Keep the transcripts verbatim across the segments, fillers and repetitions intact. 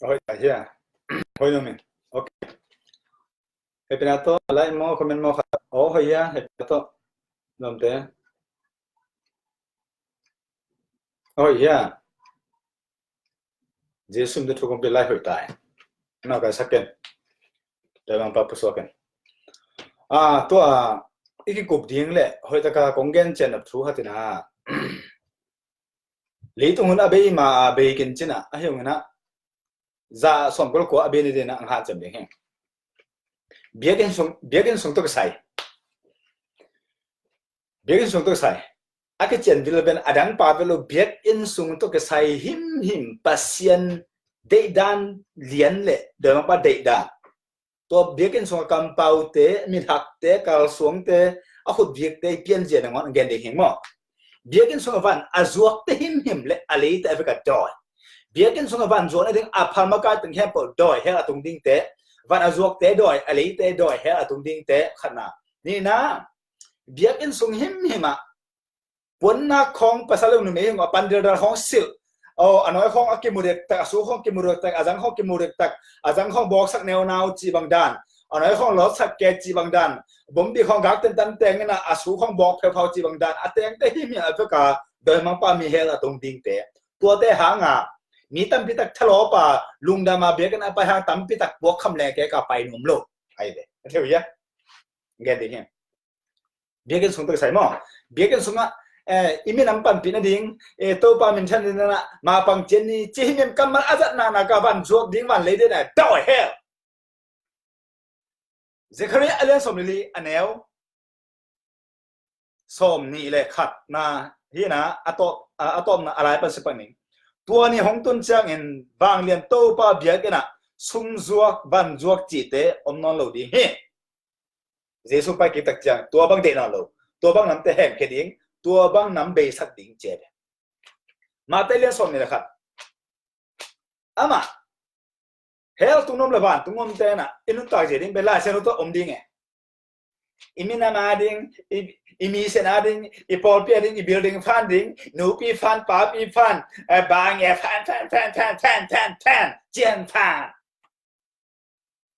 Hoih ta hia. Hoih nuam in. Ok. Hepina to, like maw, comment maw khat. Oh, hoih hia, hepina to. Nuam te. Hoih hia. Jesu min tawh thu kong pia lai hoih tai. Nau kai sak ken. Daimang pa pusuak ken. Ah, tua i kikup ding le hoih taka kong gen cian nop thu hatina. Leitung hun a bei ma a bei kin cina a hiung ina. Za som kol kua a bei ni dina ang han cem ding heng. Biakin sung, biakin sung tuk sai. Biakin sung tuk sai. A kician vil ben adang pa velo biakin sung tuk sai him him Pasian deidan lian le doi mangpa deidan. Tua biakin sung a kampaute, midhakte, kalsuangte, a khut biakte i pian zia nangon gen ding hing maw. Biakin sung a van a zuakte him him le a leite a vek a doi. Biakin sung a van zuak na ding a phalmakai tung hempel doi hel a tung dingte. Van a zuakte doi, a leite doi hel a tung dingte khatna. Nina, biakin sung him him a puannak khawng pasal le numei hing a pan dildal khawng silh. Oh, a noi khawng a kimu dektak, a su khawng kimu dektak, a zang khawng kimu dektak, a zang khawng bawksak neunau ci bang dan, a noi khawng lawtsak ke ci bang dan, bombi khawng gak tentan teng ina a su khawng bawk pheuphau ci bang dan, a tengte him him a vek a doi mangpa mi hel a tung dingte. Tuate hanga mi tampi tak thalawpa lungdama biakin a pai hang tampi tak puak kham leng ke ka pai nuam lo. Ai ve. A theu ya. Gen ding him. Biakin sung tuk sai maw. Biakin sungah, eh, i minam panpih nading, eh, Topa min thian ding na, ma pang cian ni, ci himim kammal a zat nana ka van zuak ding van lei ding na, dawh hel. Zechariah a lian sawm le li a neu sawm nih le khat na, hina, a tawp, a, a tawpna a lai pan sipak ning. Tua ni hong tun ciangin vanglian Topa biakin ah sum zuak, van zuak cihte om nawn lo ding hi. Jesu pai kik tak ciang, tua bang deih nawn lo, tua bang namte hemkhia ding, tua bang nam beisak ding cia ding. Mate lian sawm nih le khat. Amah, hell tung nuam le van tung nuam tenah, i nuntak zia ding, bel Lai Siangtho tawh om ding e. I minam a ding, i, i misen a ding, i pawlpi a ding, i building fan ding, nupi fan, papi fan, eh, bang e fan, fan, fan, fan, fan, fan, fan, cian fan.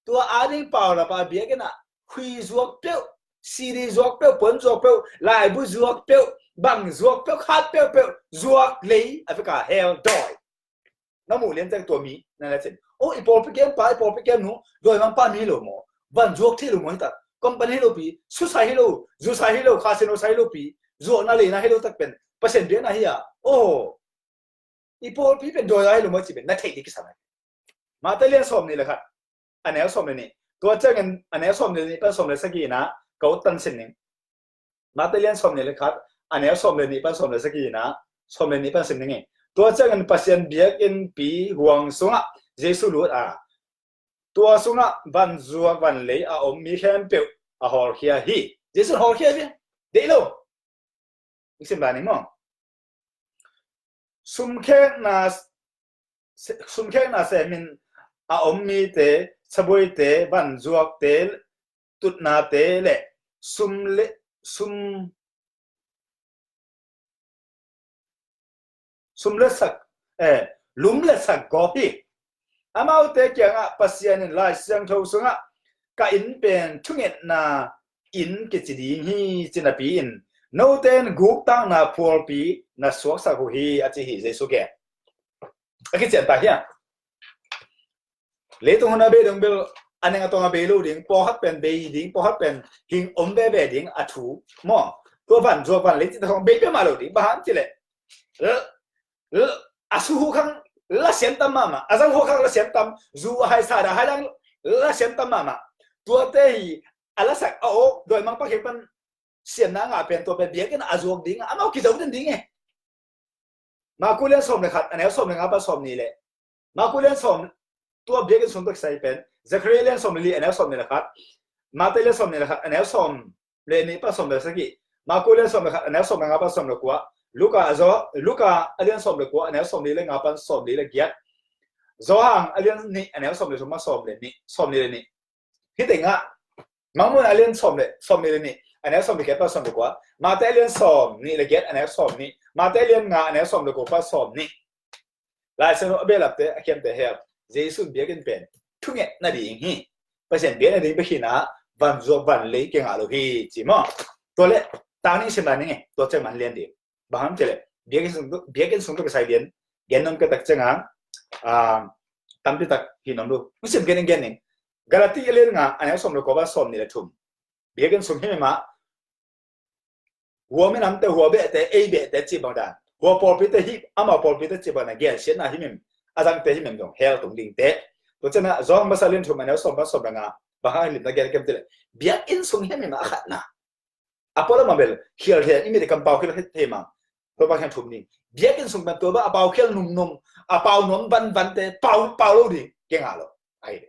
Tua ading paulap a biakinn ah khui zuak peuh, C D zuak peuh, puan zuak peuh, laibu zuak peuh, bang zuak peuh, khat peuhpeuh, zuak lei a veka hell dawi. Na muh lian ciang tua mi na la cin, oh, i pawlpi kem pa, i pawlpi kem nu, dawi mangpa mi hi lo maw? Van zuak thei lo maw hi tak? Company hi lo pi, su sai hi lo, zu sai hi lo, casino sai hi lo pi, zuakna leina hi lo tak pen Pasian biakna hi a. Oh, i pawlpi pen dawi a hi lo maw ci pen na theih ding kisam a hi. Mate lian sawm nih le khat, a neu sawm le nih. Tua ciangin a neu sawm le nih pan sawm le sagihna ka ut tan sin ning. Mate lian sawm nih le khat, a neu sawm le nih pan sawm le sagihna, sawm le nih pan sin ning. Tua ciangin Pasian biakinnpi huang sungah Jesu lut a, tua sungah van zuak van lei a om mi khempeuh a hawlkhia hi. Jesu hawlkhia hi. Deih lo. Sim lai ning maw? Sumkhekna, sumkhekna semin a om mite, sabuaite, van zuakte, tutnate le sum le sum, sum le sak, eh, lum le sak gawp hi. Amaute kiangah Pasian in Lai Siangtho sungah ka inn pen thungetna inn kici ding hi ci napi in note in guktakna phualpi na suaksak uh hi a ci hi Jesu ke. A kician ta hiam? Leitung hun a bei dong bel a neng a tawng a bei lo ding, pawlkhat pen bei ding, pawlkhat pen hing om veve ding a thu maw? Tua van zuak van lei cita khong bei pia mah lo ding, bang hang ci leh a su hu khang la siam tam mahmah, a zang hu khang la siam tam, zu a hai sa da hai lang la siam tam mahmah. Tuate hi a lasak a awk dawi mangpa khek pan siamna ngah pen tua pen biakinn a zuak ding a, amau kizo den ding e. Maku lian sawm le khat, a neu sawm le nga pan sawm nih le. Maku lian sawm, tua biakinn sung tua kisai pen Zechariah lian sawm le li, a neu sawm nih le khat. Mate lian sawm nih le khat, a neu sawm le nih pan sawm le sagih. Maku lian sawm le khat, a neu sawm le nga pan sawm le kua. Luka a zaw, Luka a lian sawm le kua, a neu sawm li le nga pan sawm li le giat. Zawhang a lian nih, a neu sawm le sung pan sawm le nih, sawm li le nih. Hih tengah Mangmuhna a lian sawm le, sawm nih le nih, a neu sawm le giat pan sawm le kua. Mate a lian sawm nih le giat, a neu sawm nih. Mate a lian nga, a neu sawm le kua pan sawm nih. Lai Siangtho a behlapte a khiamte hel. Jesu in biakinn pen thunget nading hi. Pasian biak nading bek hi-in ah van zuak van lei kingah lo hi ci maw. Tua leh tang ning sim lai ning e, tua ciang man lian ding. Bang hang hiam cih leh biakinn sung tawh, biakinn sung tawh kisai lian gen nuam ka tak ciangin ah, tampi tak hi nuam lo. Hong sim gen ning, gen ning. Galati a lian nga, a neu sawm le kua pan sawm nih le thum. Biakinn sung himhim ah hua minamte, hua behte, ei behte cih bang dan, hua pawlpite hih, amau pawlpite cih bang dan, gelsiatna himhim a zangte himhim dong hell tung dingte. Tua ciangin ah Johan masa lian thum, a neu sawm pan sawm le nga, bang hang limna gen ka hiam cih leh biakinn sung himhim ah a khatna. A pualam ah bel khial thei, i mit i kam pau khial thei mang. Tua bang hiam thum ding. Biakinn sung pen tua bang a pau khial numnum, a pau nuam vanvante, pau, pau lo ding kingah lo. Ai,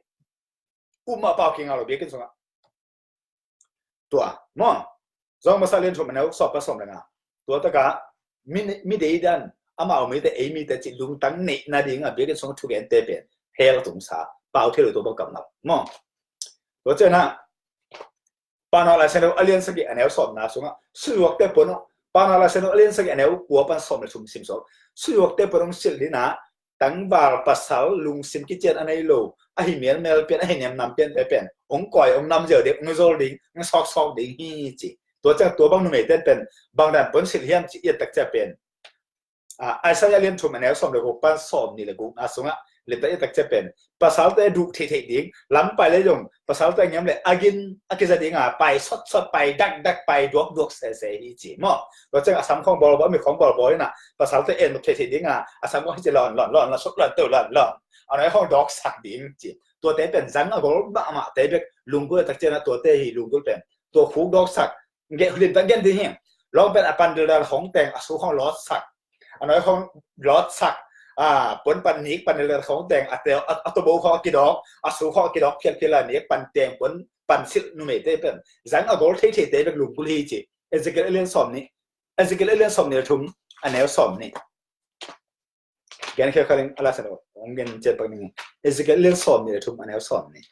um a pau kingah lo biakinn sungah. Tua maw, Johan masa lian thum, a neu sawm pan sawm le nga. Tua takah mi, mi deidan, amau mite, ei mite cih lungtang neih nadingin biakinn sung thugente pen hell tungsa, pau thei lo tua bang kammal maw. Tua ciangin ah Paunak Lai Siangtho a lian sagih, a neu sawmna sungah suzuakte puan hong, Paunak Lai Siangtho a lian sagih, a neu kua pan sawm le thum sim sawm. Suzuakte puan hong silh dingin ah tangval pasal lungsim kician a nei lo, a hi melmel pian, a hi nemnam piante pen hong koi, hong nam zel ding, hong zol ding, hong sawksawk ding hi ci. Tua ciang tua bang numeite pen bang dan puan silh hiam ci i et tak ciang pen, ah, Isaiah lian thum, a neu sawm le guk pan sawm nih le gukna sungah limtak i et tak ciang pen pasalte duh theihtheih ding, lam pai leh zong pasalte ngiam leh a gin a kiza dingin pai sotsot, pai dakdak, pai duakduak sese hi ci maw. Tua ciang a sam khawng bawlbawl, a mit khawng bawlbawl in ah pasalte en theihtheih dingin a sam khawng hi ci, lawn lawn lawn lawn, suk lawn, to lawn lawn, a nuai khawng dawksak ding ci. Tuate pen zang a gol mahmahte bek lunggulh tak ciangin ah tuate hi lunggulh pen tua khuk dawksak, gen, limtak gen ding hi. Lawng pen a pan dildal khawng teng a su khawng lawtsak, a nuai khawng lawtsak, a, puan pan nik pan dildal khawng teng a teo, a, a tawbo khawng a kidawk, a su khawng a kidawk phialphial a nik pan teng puan pan silh numeite pen zang a gol theitheite bek lunggulh hi ci. Ezekiel a lian sawm nih, Ezekiel a lian sawm nih le thum, a neu sawm nih. Gen khial kha ling a, la sa lo, hong gen ciat pak ning. Ezekiel lian sawm nih le thum, a neu sawm nih.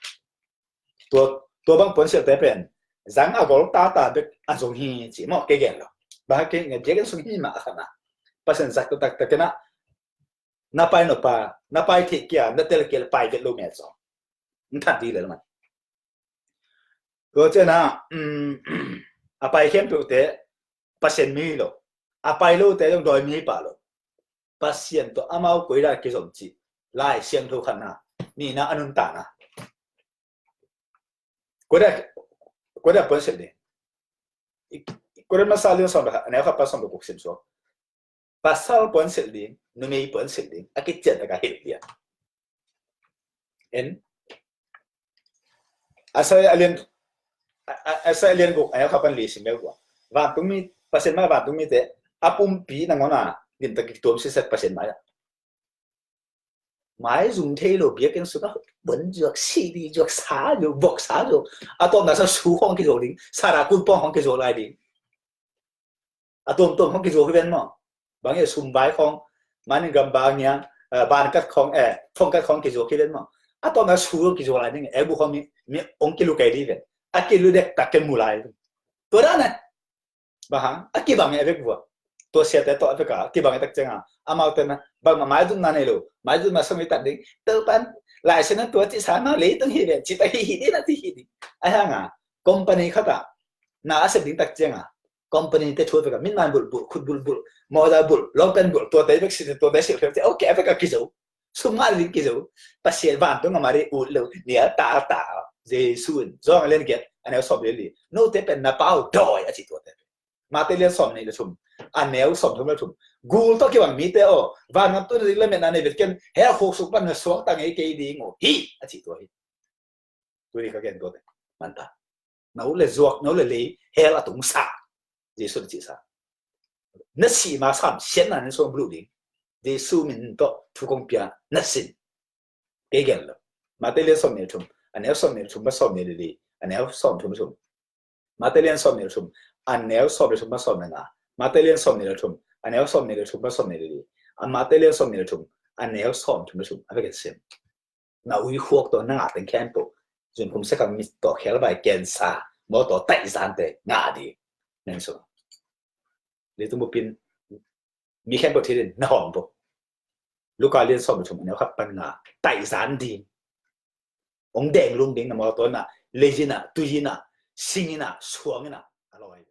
Tua, tua bang puan silhte pen zang a gol tata bek a zong hi ci maw, kei gen lo. Bang hang hiam cih leh biakinn sung himhim ah a khatna. Pasian zat taktak in ah na pai nop a, na pai theih kei a, na tel kei a, pai vet lo mel zong. N that dih lel man. Tua ciangin ah, um, a pai khempeuhte Pasian mi hi lo. A pai lote zong dawi mi hi pah lo. Pasian tawh amau koi dan kizom cih Lai Siangtho khatna, nihna, a nuntakna. Koi dan, koi dan puan silh ding. Korin masa lian sawm le khat, a neu khat pan sawm le guk sim suak. Pasal puan silh ding, numei puan silh ding, a kician tak a hilh lian. En. Isaiah a lian, a, a, Isaiah a lian guk, a neu khat pan li sim bel gua. Vantungmi, Pasian mai vantungmite a pumpi nangawn a limtak kituam siset Pasian mai ah. Maizum thei lo biakinn sungah puan zuak, sidi zuak, sa zuak, vok sa zuak. A tawpna sa su khawng kizuak ding, sara kun pawng khawng kizuak lai ding. A tuamtuam khawng kizuak hi ven maw. Bang e, sumvai khawng, manin gam bang hiang, eh, ban kat khawng, eh, phone kat khawng kizuak hi ven maw. A tawpna su khawng kizuak lai ding, eh, bu khawng mi, mi hong kilu kei ding ven. A kilu dek tak ken mu lai. Tua dan eh. Bang hang, a kibang e a vek vua. Tua siate tawh a vek a kibang e tak ciangin, amaute na, bang ma maizumna nei lo, maizumna sung i tat ding. Topan, Lai Siangtho tua cih sa ma, leitung hi ven, cih tak hi hi ding, na cih hi ding. A hang a, company khat ah na a sep ding tak ciangin, company te thu a vek a, min man bulh bulh, khut bulh bulh, mawza bulh, lawngpen bulh, tuate vek si, tuate si, ok, a vek a kizo. Sum ngah ding kizo. Pasian vantung a mari ut lo, nial ta ta. Jesu in, Johan a lian giat, a neu sawm le li. Note pen na pau dawi a ci tuate. Mate lian sawm nih le thum, a neu sawm thum le thum. Gul tawh kibang mite aw, vangam tun ding lametna nei vet ken, hell khuk sung pan na suakta ngei kei ding uh hi, a ci tua hi. Tuni ka gen tuate. Manta. Na ut le zuak, na ut le lei, hell a tungsa. Jesu na cihsa. Na sih ma sam, siatna na suang buluh ding. Jesu min tawh thu kong pia, na sin. Kei gen lo. Mate lian sawm nih le thum, a neu sawm nih le thum pan sawm nih le li, a neu sawm thum le thum. Mate lian sawm nih le thum, a neu sawm le thum pan sawm le nga. Mate lian sawm nih le thum, a neu sawm nih le thum pan sawm nih le li. A Mate lian sawm nih le thum, a neu sawm thum le thum. A vek in sim. Na ui khuak tawh na ngah teng khempeuh, zunkhum sekam mit tawh khelvai kensa maw tawh taih zante ngah ding. Nen sung. Leitung bupin mi khempeuh thilin na hawm buk. Luka lian sawm le thum, a neu khat pan nga, taizan ding, hong deng lum ding, na mawtaw in ah, lei in ah, tui in ah, sing in ah, suang in ah, a lawi.